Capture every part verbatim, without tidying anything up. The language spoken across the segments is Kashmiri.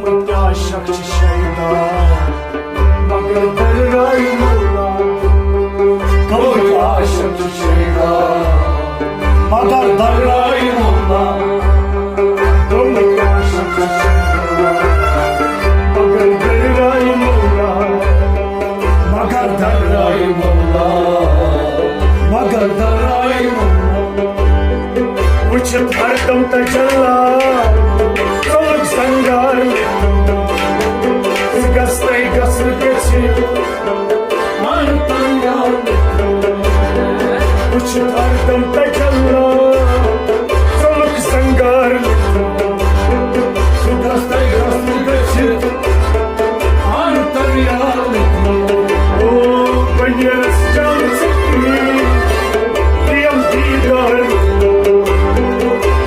کیٛاہ شک چھِ شیدا، مگر دررائے مولا۔ کیٛاہ شک چھِ شیدا، مگر دررائے مولا۔ کیٛاہ شک چھِ شیدا، مگر دررائے مولا۔ مگر دررائے مولا، مگر دررائے مولا۔ وٕچھِتھ ہردم تجلا، ژوٚلُکھ زنگار۔ ژٕ گژھنے گژھُن گژھِ، مان تن یار۔ وٕچھِتھ ہردم تجلا، ژوٚلُکھ زنگار۔ ژٕ گژھنے گژھُن گژھِ، مان تن یار۔ او بنیرس جان سکری، دیم دیدار۔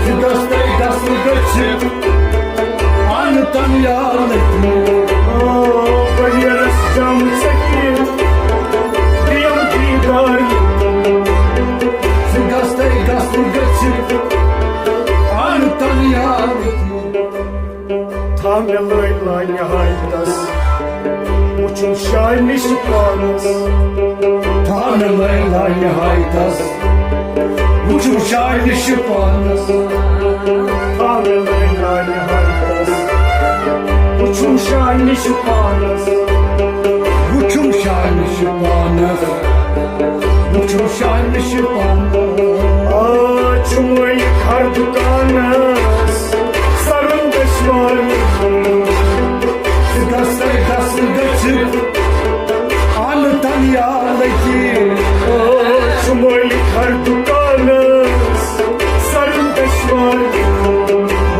ژٕ گژھنے گژھُن گژھِ، مان تن یار۔ او بنیرس جان سکری، دیم دیدار۔ ژٕ گژھنے گژھُن گژھِ، مان تن یار۔ تھاو مےٚ لٲنۍ لانہِ ہایتس، وٕچھُم شاہ نِش پانس۔ تھاو مےٚ لٲنۍ لانہِ ہایتس، وٕچھُم شاہ نِش پانس۔ تھاو مےٚ لٲنۍ لانہِ ہایتس، وٕچھُم شاہ نِش پانس۔ وٕچھُم شاہ نِش پانس، وٕچھُم شاہ نِش پانس۔ آ، چھُ مٲلِک ہر دُکانس، سرن دشوار۔ ژٕ گژھے گژھُن گٔژھِتھ، اَنہٕ تن یا لٔگی۔ آ، چھُ مٲلِک ہر دُکانس، سرن دشوار۔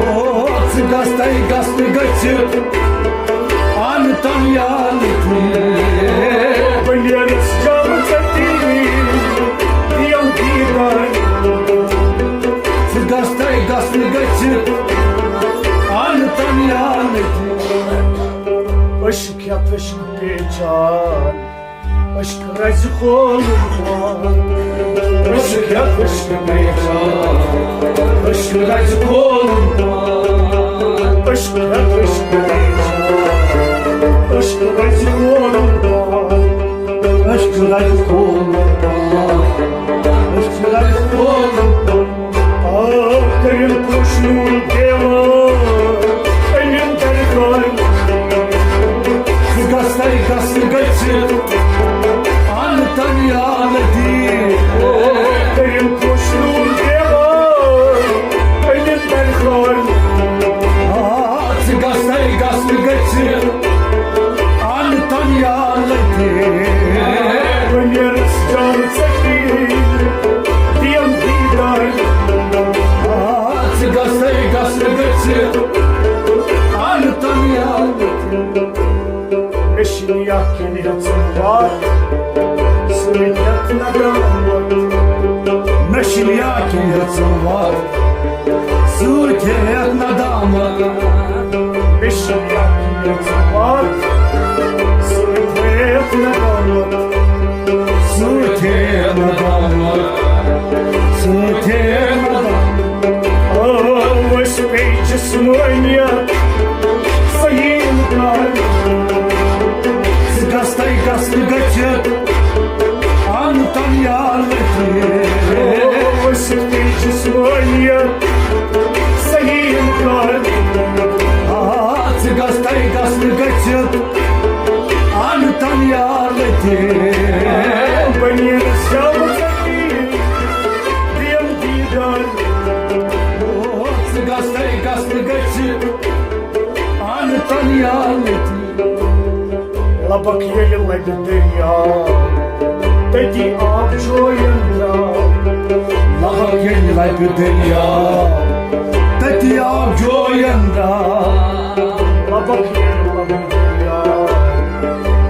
او، ژٕ گژھے گژھُن گٔژھِتھ، اَنہٕ تن یا لٔگی۔ بہٕ نیرس جامہٕ ژٔٹِتھ، دِیم دیٖدار۔ ژٕ گژھے گژھُن گٔژھِتھ، اَنہٕ تن یا لٔگی۔ عشق ہیٚتھ عشق پیچان، عشق رزِ کھولُن پان۔ عشق ہیٚتھ عشق پیچان، عشق رزِ کھولُن پان۔ عشق ہیٚتھ عشق پیچان، عشق رزِ کھولُن پان۔ عشق رزِ کھولُن پان، عشق رزِ کھولُن پان۔ آ، کٔرِن خوش نوٗر دیوار، أنِن دربار۔ ژٕ گژھے گژھُن گٔژھِتھ، اَنہٕ تن یا لٔگی۔ او، کٔرِن خوش نوٗر دیوار، أنِن دربار۔ آ، ژٕ گژھے گژھُن گٔژھِتھ، اَنہٕ تن یا لٔگی۔ بہٕ نیرس جان ژٔٹِتھ، دِیم دیٖدار۔ آ، ژٕ گژھے گژھُن گٔژھِتھ، اَنہٕ تن یا لٔگی۔ مےٚ چھِنہٕ یا کِنۍ ہیٚژٕم وَتھ، سۭتۍ ہیٚتھ ندامت۔ مےٚ چھِنہٕ یا کِنۍ ہیٚژٕم وَتھ، سۭتۍ ہیٚتھ ندامت۔ مےٚ چھِنہٕ یا کِنۍ ہیٚژٕم وَتھ، سۭتۍ ہیٚتھ ندامت۔ سۭتۍ ہیٚتھ ندامت، سۭتۍ ہیٚتھ ندامت۔ آ، أسۍ پیٚیہِ جسمٲنیت صحیح اِنکار۔ ژٕ گژھے گژھُن گٔژھِتھ، اَنہٕ تن یا لٔگی۔ او، أسۍ پیٚیہِ جسمٲنیت صحیح اِنکار۔ آ، ژٕ گژھے گژھُن گٔژھِتھ، اَنہٕ تن یا لٔگی۔ بہٕ نیرس جامہٕ ژٔٹِتھ، دِیم دیٖدار۔ او، ژٕ گژھے گژھُن گٔژھِتھ، اَنہٕ تن یا لٔگی۔ لبک ییٚلہِ لبہِ دٔریاو، تٔتی آب جوین درٛاو۔ لبک ییٚلہِ لبہِ دٔریاو، تٔتی آب جوین درٛاو۔ لبک ییٚلہِ لبہِ دٔریاو،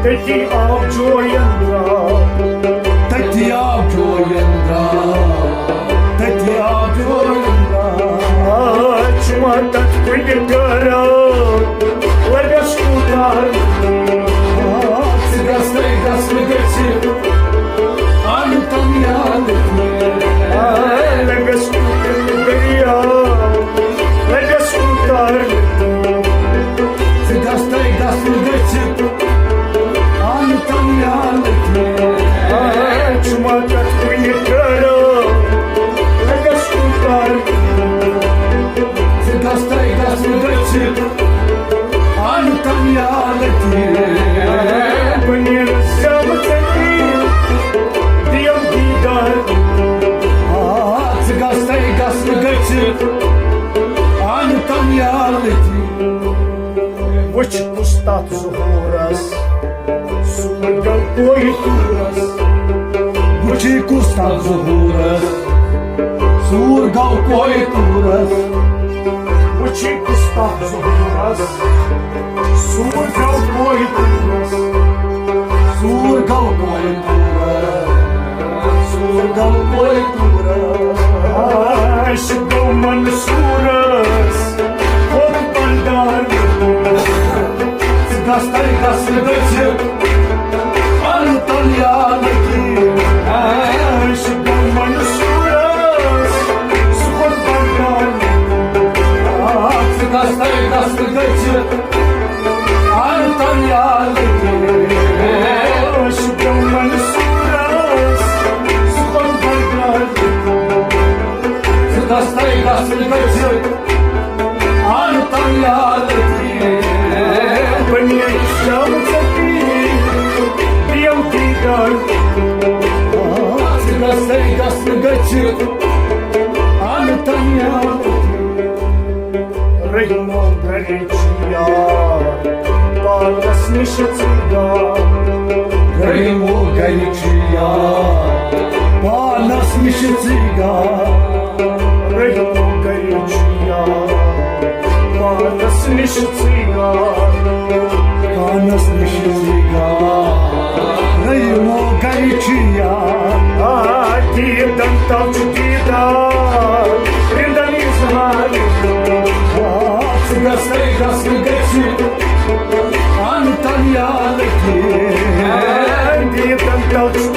تٔتی آب جوین درٛاو۔ تٔتی آب جوین درٛاو۔ تٔتی آو جوڑ۔ آ، چھُ وۄنۍ تَتھ کُنہِ ٹٲرا لَبٮ۪س کوٗتاہ۔ آ، ژٕ گژھَے گژھٕ گٔژھِتھ اَنہٕ تَن یاد۔ آ، لَبٮ۪س کوٗتاہ دریا، لَبٮ۪س کوٗتاہ۔ وٕچھ کُس تَتھ ظہوٗرس سوٗر گوٚو کوہِ طوٗرس۔ وٕچھ کُس تَتھ ظہوٗرس سوٗر گوٚو کوہِ طوٗرس۔ وٕچھ کُس تَتھ ظہوٗرس سوٗر گوٚو کوہِ طوٗرس۔ سوٗر گوٚو کوہِ طوٗرس۔ سوٗر گوٚو کوہِ طوٗرس۔ عاشق گوٚو منصوٗرس کھوٚت بنڈار۔ ژٕ گژھ تَے گژھ گٔژھِتھ اَنہٕ تَن یاد کِنۍ۔ عاشق گوٚو منصوٗرس سُہ کھوٚت بنڈار۔ ژٕ گژھ تَے گژھ گٔژھِتھ اَنہٕ تَن یاد کِنۍ۔ عاشق گوٚو منصوٗرس سُہ کھوٚت بنڈار۔ ژٕ گژھ تَے گژھ گٔژھِتھ اَنہٕ تَن یاد کِنۍ۔ بنیٛٲے شام ژےٚ پیٖر دِیَم دیٖدار۔ ژٕ گژھ تَے گژھ گٔژھِتھ اَنہٕ تَن یاد کِنۍ۔ رحمو گرِ چھُ یار، پانس نِش ژٕے گار۔ رحمو گرِ چھُ یار، پانس نِش ژٕے گار۔ رحمو گرِ چھُ یار، پانس نِش ژٕے گار۔ پانس نِش ژٕے گار۔ رحمو گرِ چھُ یار۔ آ، دیٖدن تَل چھُ دیٖدار، رِندن اظہار۔ آ، ژٕ گژھ تَے گژھ گٔژھِتھ اَنہٕ تَن یاد کِنۍ۔ دیٖدن تَل چھُ